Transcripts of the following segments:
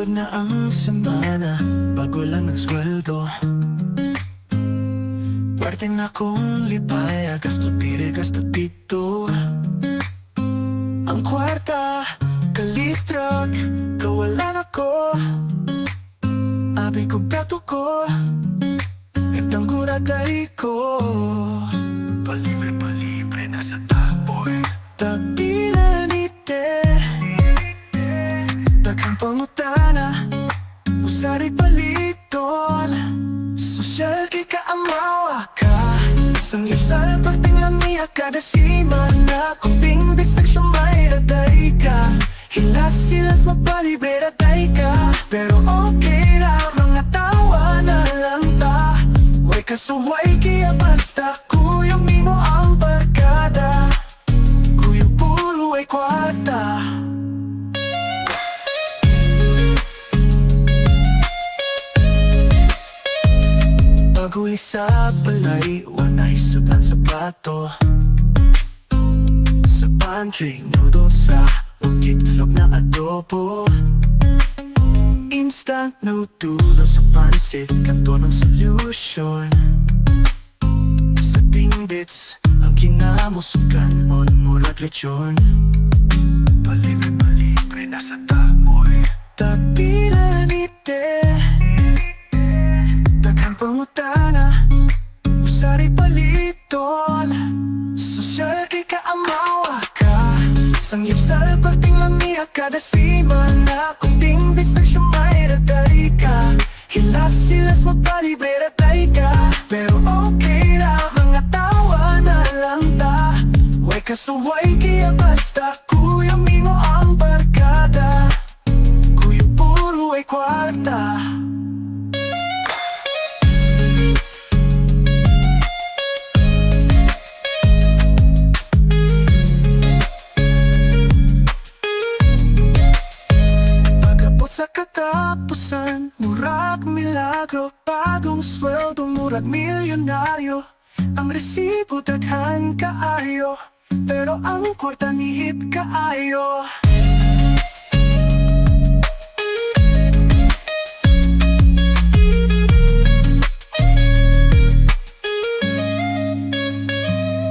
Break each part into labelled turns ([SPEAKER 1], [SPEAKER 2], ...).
[SPEAKER 1] Sugod na ang semana, bago lang ang sweldo. Parte na kong lipaya, gasto diri, gasto dito. Ang kwarta, kalitrak, kawalan ako. Abi ko gato ko, Eptang kuraday ko. Palibre, palibre na sa taboy. Tagpila ni te, daghang pangutana, usari paliton. Sosyal kay kaamawa ka. Samgyupsal perting lamia kada simana. Kung tingbits nagsiomay raday ka. Hilas-hilas magpalibre raday ka. Pero okay ra, mga tawa na lang ta. Way kasuway kaya basta kuyog nimo ang barkada. Kuyog puro ay kwarta. Paguli sa balay, wanay sudan sa plato. Sa pantry, noodles sa ug itlog na adobo. Instant noodles sa pansit, kanto ng solution. Sa tingbits, ang kinamusugan on murag lechon. Palibre, palibre na sa taboy. Tagpila ni te, daghang pangutana, usari paliton. Sosyal kay kaamawa ka. Samgyupsal perting lamia kada simana. Kung tingbits nagsiomay raday ka. Hilas-hilas magpalibre raday ka. Pero okay ra, mga tawa na lang ta. Way kasuway kaya basta kuyog nimo ang barkada. Kuyog puro ay kwarta. Pag-abot sa katapusan, murag milagro. Bagong sweldo, murag milyonaryo. Ang resibo daghan kaayo, pero ang kwarta nihit kaayo.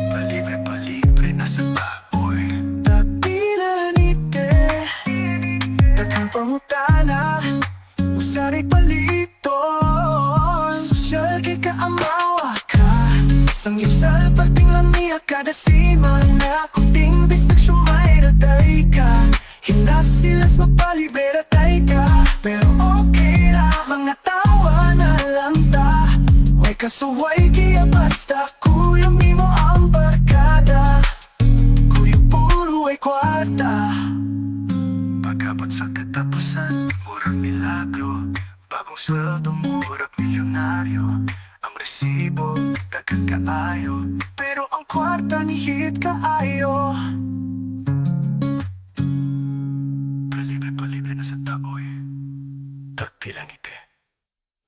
[SPEAKER 1] Palibre, palibre na sa taboy. Tagpila ni te, daghang pangutana, usari paliton. Sosyal kay kaamawa ka. Samgyupsal perting lamia kada simana. Kung tingbits nagsiomay raday ka. Hilas-hilas magpalibre raday ka. Pero okay ra, mga tawa na lang ta. Way kasuway kaya basta kuyog nimo ang barkada. Kuyog puro ay kwarta. Pag-abot sa katapusan, murag milagro. Bagong sweldo, murag milyonaryo. Ang resibo, daghan kaayo, pero ang kwarta nihit kaayo. Palibre, palibre na sa taoy. Tagpila ngiti,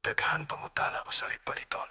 [SPEAKER 1] daghan pangutana usari paliton.